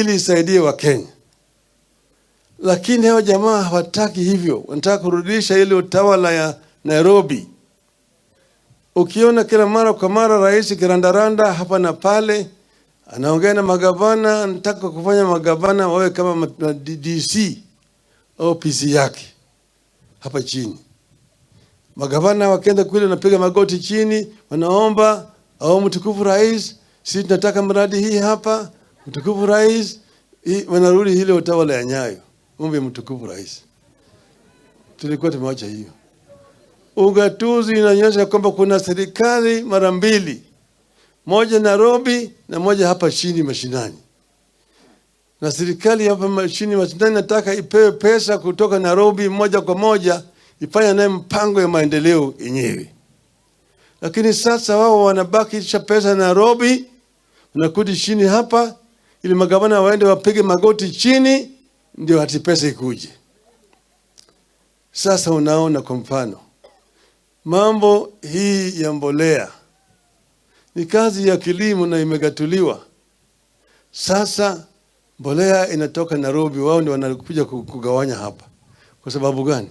Ili isaidie Wakenya. Lakini hao jamaa hawataki hivyo, wanataka kurudisha ile utawala ya Nairobi. Ukiona kila mara kwa mara rais kirandaranda hapa na pale, anaongea na magavana, anataka kufanya magavana wawe kama DC au PC yake hapa chini. Magavana wakienda kule wanapiga magoti chini, wanaomba, "Au mtukufu rais, sisi tunataka mradi hii hapa, mtukufu rais." Wanarudi ile utawala ya Nyayo, ombe mtukufu rais. Tulikuwa tumewacha hiyo. Ugatuzi inaonyesha kwamba kuna serikali mara mbili, moja Nairobi na moja hapa chini mashinani. Na serikali hapa chini mashinani nataka ipewe pesa kutoka Nairobi moja kwa moja, ifanye naye mpango ya maendeleo yenyewe. Lakini sasa wao wanabakisha pesa Nairobi, wanakuja chini hapa, ili magavana waende wapige magoti chini, ndio hati pesa ikuje. Sasa unaona, kwa mfano, mambo hii ya mbolea ni kazi ya kilimo na imegatuliwa. Sasa mbolea inatoka Nairobi, wao ndio wanakuja kugawanya hapa. Kwa sababu gani?